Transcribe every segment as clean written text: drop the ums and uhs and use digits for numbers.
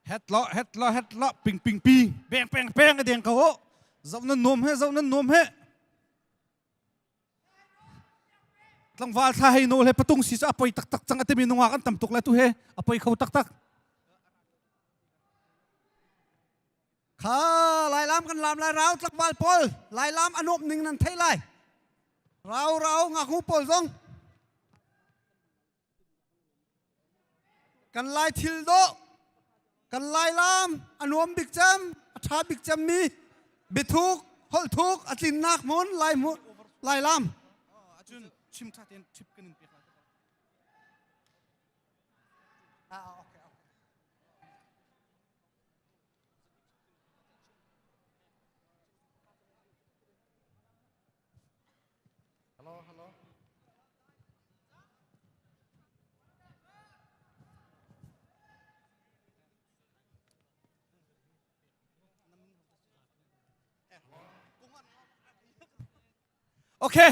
Het lo het lo het lo ping ping ping beng peng peng a deng ko o zoh nan nuam he zoh nan nuam he tlangval thla hei no le patung si cu a poi taktak cang a timi nungak an tam tuk le tu he a poi kho taktak Kha lailam kan lam lai rau tlangval pawl lailam a nuam ning nan thei lai. Rau rau ngaknu pawl zong kan lai thil dawh kan lai lam a nuam bik cem a ṭha bik cem mi biathuk holh thuk a tlinnak hmun lai hmun lai lam Acun chim ṭha tein chip kan in pek lai. Ah, okay, okay. Hello, hello. Okay.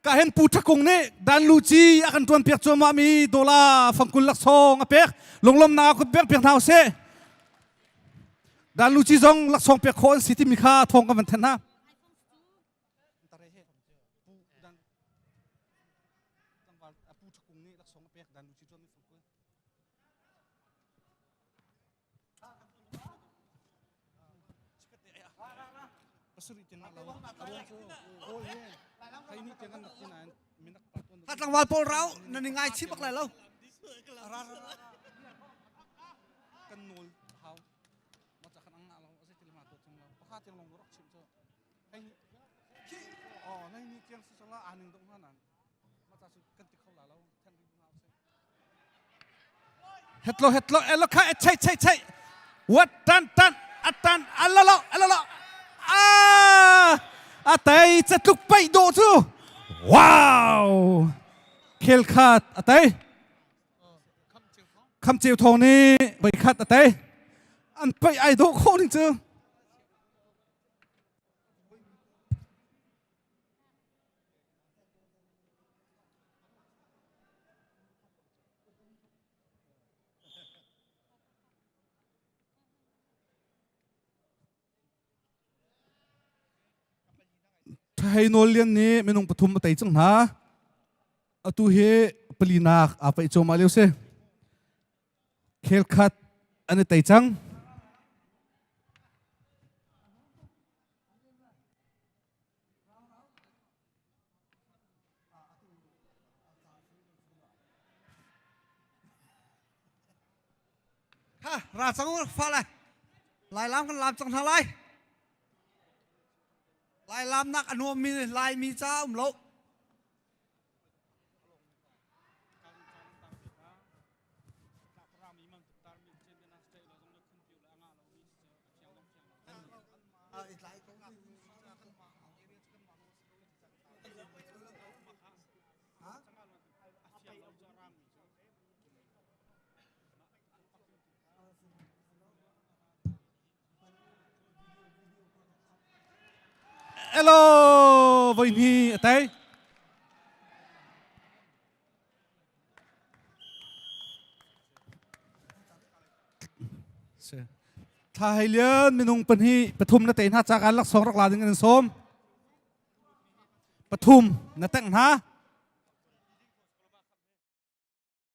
Ka hen pu thakung nih dan lu ci a kan tuan piak cuahmah mi dola fangkul laksawng a pek lunglom na kut pek piak hna usih dan lu ci zong laksawng pek khawh an si timi kha thawng kan van thanh hna Kha tlangval pawl rau nan i ngai chih bak lai lo. Kan nawl hau. Ma cha khan ang na lo ase til ma to chang lo. Pakha tiang long rak chim cho. Hei ni oh nei ni tiang si chang la aning dong ha nan. Ma cha su kan ti kho la lo. Than ri ma se. Hetlo hetlo elo kha e chei chei chei. What tan tan atan alalo alalo. Ah! Atai chatluk pai do chu. Wow! Khel khat atai. Kham cheu thong ni bai khat atai. An pai ai do kho ning chu. Hei nawl lian nih minung pathum a tei cang hna. Atu hi palinak aa paih cuahmah lio si. Khel khat an i tei cang. Ha, ra cang u fa lai. Lai lam kan lam cang hna lai. Lai lam nak a nuam mi lai mi ca um lo. Hello, voi hnih a tei. Thla hei lian minung pahnih pathum na tei hna ca kan laksawng rak la ding an sawm. Pathum na tengh hna.